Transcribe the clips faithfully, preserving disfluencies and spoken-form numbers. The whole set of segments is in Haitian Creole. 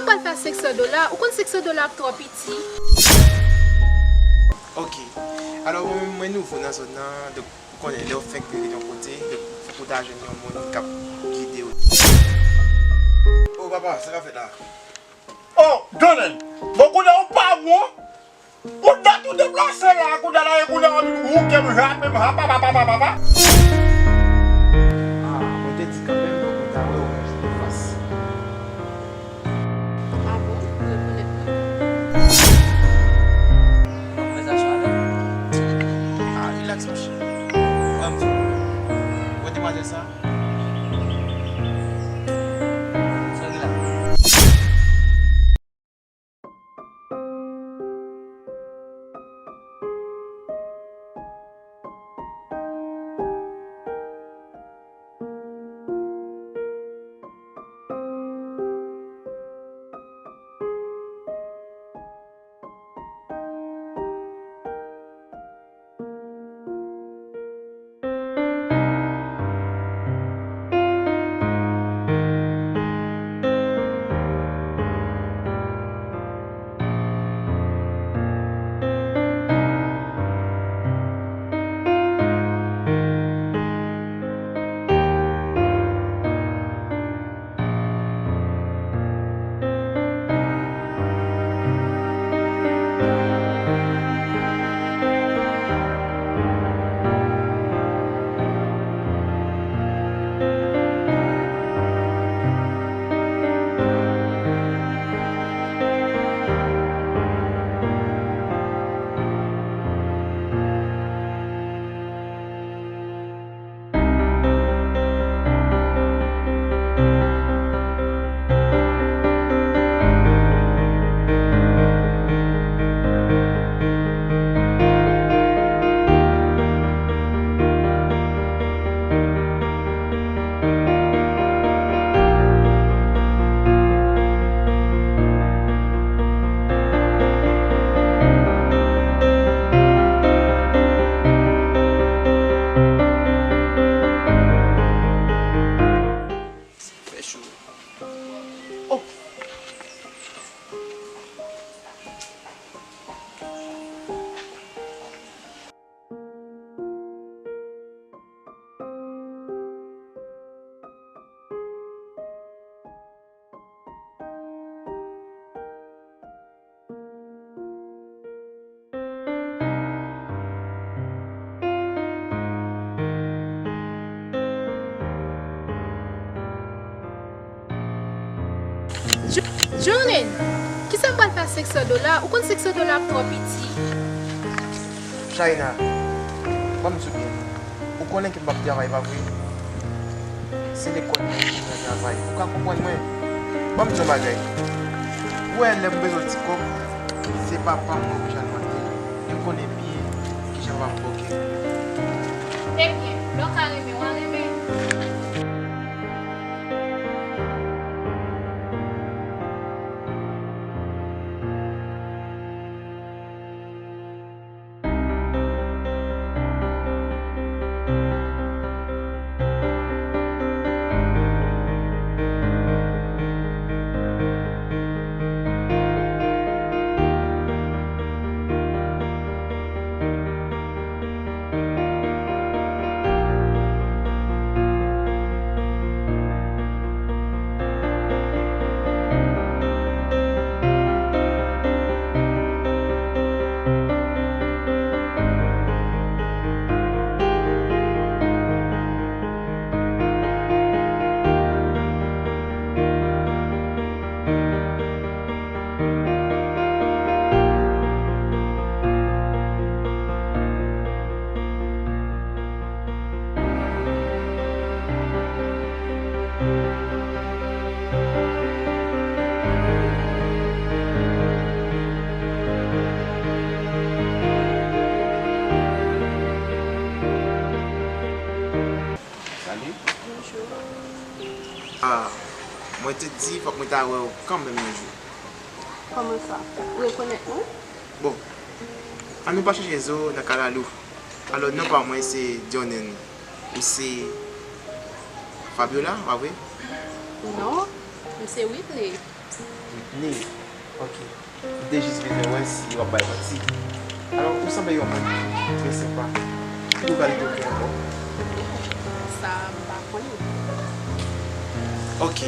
Pral fè senk san dola, ou konn senk san dola ap twò piti. Ok. Alò, mwen menm, mwen nouvo nan zòn nan, donk, ou konnen, lè w fenk rive yon kote, donk, fòk ou ta jwenn yon moun k ap gide w. Oh, papa, sa k ap fèt la? Oh, Donald! Bon, kounye a ou pa bon? Ou dat ou deplase la, kounye a la, e kounye a w ap vin wouke m, jape m, hapa, papa, papa, papa. Ah, mwen te di kanmenm, bon, mwen ta wè w, mwen jete fas. Ah bon? Ou rekonèt mwen? Konvèsasyon avè m. Ah, rilaks, monchè. Ban m di w. Wè demwazèl sa? Sa w gen la? Fè cho. Oh! Jo-, Jornen, kisa m pral fè ak senk san dola? Ou konn senk san dola ap twò piti. Shaina, ban m di w byen. Ou konnen ke m p ap travay, pa vre? Se lekòl mwen pou mwen travay. Ou ka konprann mwen? Ban m di w yon bagay. Ou wè, lè m bezwen ti kòb, se papa m mwen pou jan mande l. E m konnen byen kijan papa m bòkè. Ebyen, lè w ka renmen, w a renmen. Salut. Bonjou. Ah, mwen te di fòk mwen ta wè w kanmenm yon jou. Kòman sa? Ou rekonèt mwen? Bon, ann nou pa chèche zo nan kalalou. Alò, non pa mwen se Jornen. Ou se Fabiola, pa vre? Non, m se Whitley. Whitney. Ok. M te jis bezwen wè si w ap bay manti. Alò, ou sanble yon moun ki trè senpa. Ki tou kalite w gen ankò? Sa, m pa konnen. Ok.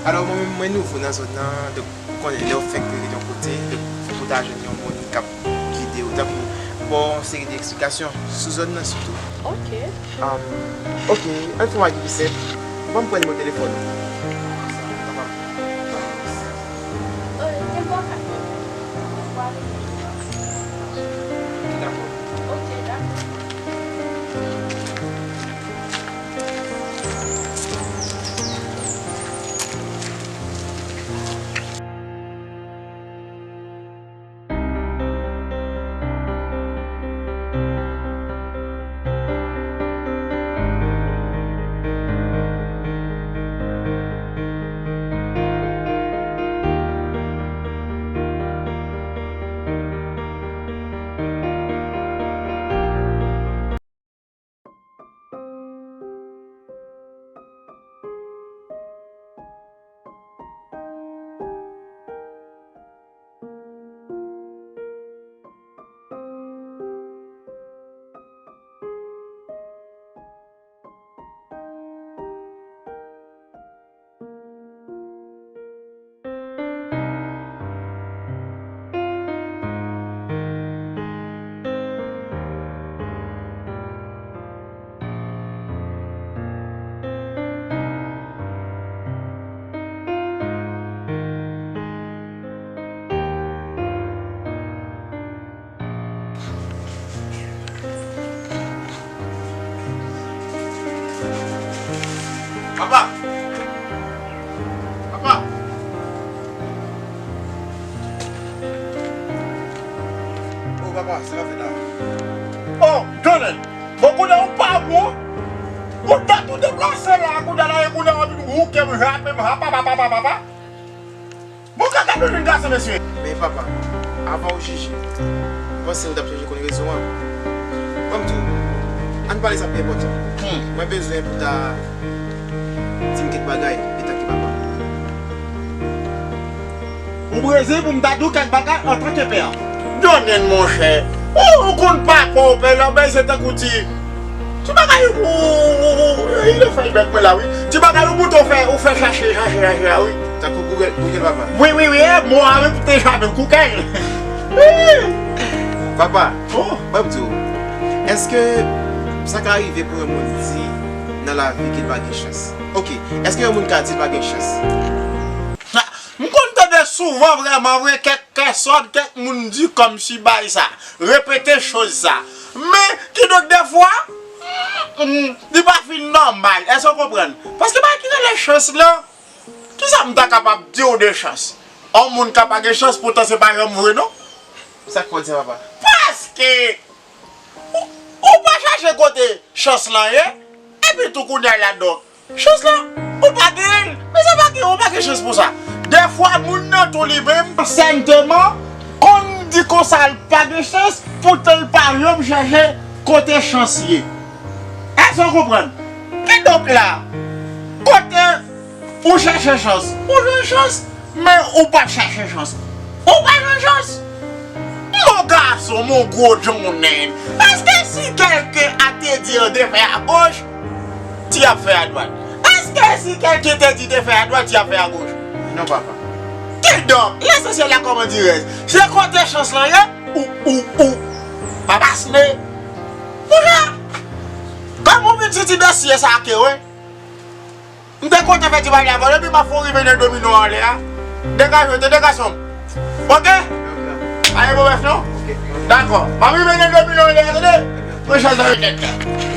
Alò, mwen menm, mwen nouvo nan zòn nan, donk, ou konnen, lè w fèk rive yon kote, donk, fòk ou ta jwenn yon moun k ap gide w, tankou ba w yon seri de eksplikasyon sou zòn nan sitou. Ok. Um, ok, ann fè yon bagay ki pi senp. Ban m pran nimewo telefòn ou. Dakò. Ok, dakò. Papa! Papa! Oh, papa, sa k ap fèt la? Oh, Donald! Bon, kounye a ou pa bon. Ou dat ou deplase la, kounye a la, e kounye a w ap vin wouke m, jape m, papa, papa, papa, papa. Bon, kaka nou vin gason, mesye. Men papa, avan ou jije, m panse ou t ap chèche konn rezon an. Ban m di w, ann pale sa pi enpòtan. Hmm. Mwen bezwen pou ta di m kèk bagay, etanke papa. Ou bezwen pou m ta di w kèk bagay antanke pè. Donnen, monchè. Ou, ou konn papa w, pè, lè w bezwen tankou ti Ti bagay ou, ou, ou, ou, li fè bèk mwen la, wi. Ti bagay ou bouton fè, ou fè chache, chache, chache la, wi. Tankou Google, Google papa. Wi, wi, wi, e, mo a menm te ja menm Google. Papa, oh, ban m di w, èske sa ka rive pou yon moun di nan lavi ke l pa gen chans? Ok, èske yon moun ka di l pa gen chans? Ha, m konn tande souvan vrèman vre kèk kè sòt, kèk moun di kòmsi bay sa, repete choz sa. Men, kidonk, dèfwa, mm, li pa fin nòmal. Èske w konprann? Paske bagay ki rele chans lan, kisa m ta kapab di w de chans? On moun ka pa gen chans, poutan se pa janm vre, non. Sa k fè w di sa, papa? Paske ou, ou pa chache kote chans lan ye, epi tou kounye a la donk, chans lan, ou pa genyen l. Men se pa gen, ou pa gen chans pou sa. Dèfwa, moun nan tou li menm, sèlman, konn di konsa l pa gen chans, poutan l pa janm chèche kote chans ye. Èske w konprann? Kidonk la, kote ou chèche chans, ou jwenn chans. Men ou p ap chache chans. Ou pa jwenn chans. Mon gason, mon gwo John Nèg. Èske si kèlken a te di an de fè a goch, ti ap fè a dwat? Èske si kèlken te di de fè a dwat, ti ap fè a goch? Non, papa. Kidonk, lesansyèl la, kòman dirèz, se kote chans lan ye, ou, ou, ou pa pasne. Monchè, kòm ou vin soti nan sye sa ke, wi. M te kontan fè ti bagay la avè w, epi m ap fè w rive nan domino anlè a. Degaje w, tande gason m. Oke? Pa gen pwoblèm non? Dakò. M ap rive nan domino anlè a, tande? Mwen chèz nan tèt la.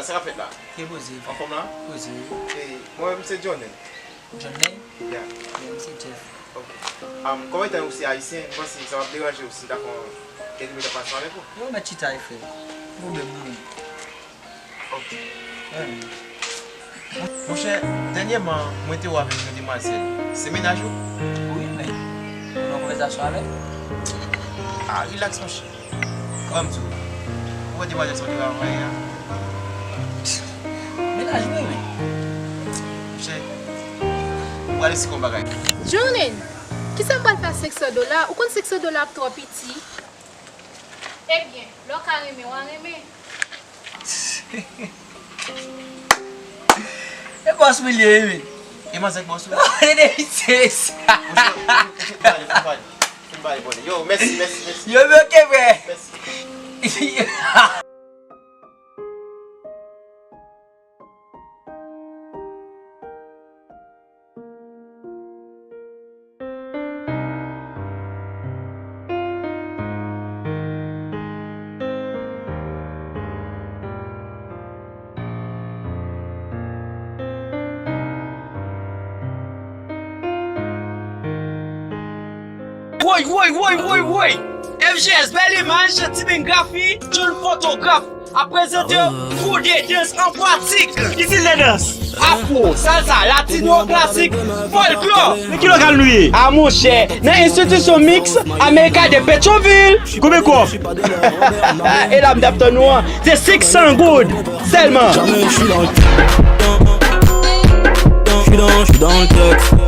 Sa k ap fèt la? Ke poze. Anfòm la? Poze. E, mwen menm se Johnny. Johnny? Yeah. Yeah, m se Jeff. Ok. Um, kòm etan ou se ayisyen, m panse sa p ap deranje w si m ta fè yon entèvyou, ta pase avèk ou. Yo, mèt chita e frè. Pwoblèm nou. Ok. Monchè, dènyèman, mwen te wè avèk yon demwazèl. Se mennaj ou? Wi, men. Ou nan konvèsasyon avè l? Ah, rilaks, monchè. Ban m di w. Ou wè demwazèl sa w te wè anvan yè a? Mennaj mwen, wi. Monchè, ou pral esplike yon bagay. Johnny, kisa m pral fè ak senk san dola? Ou konn senk san dola ap twò piti. Ebyen, lè w ka renmen, w a renmen. E bòs mwen li ye, wi. E manzè k bòs ou? Depi se sa. Monchè, monchè, fin pale, fin pale. Fin pale, bòdè. Yo, mèsi, mèsi, mèsi. Yo, men ok, frè. Mèsi. Woy, woy, woy, woy, woy! F G S, bèl imaj, Timin Grafi, John Fotograf. Ap prezante Food et Dance an pratik. Ki stil de dans? Afro, salsa, latino, klasik, fòlklò. Men ki lokal nou ye? A monchè, nan enstitisyon miks Amerika de Petyonvil. Konbyen kòb? E la m t ap tann ou an, se senk san goud sèlman. Jamais je suis dans le, je suis dans, je suis dans le texte.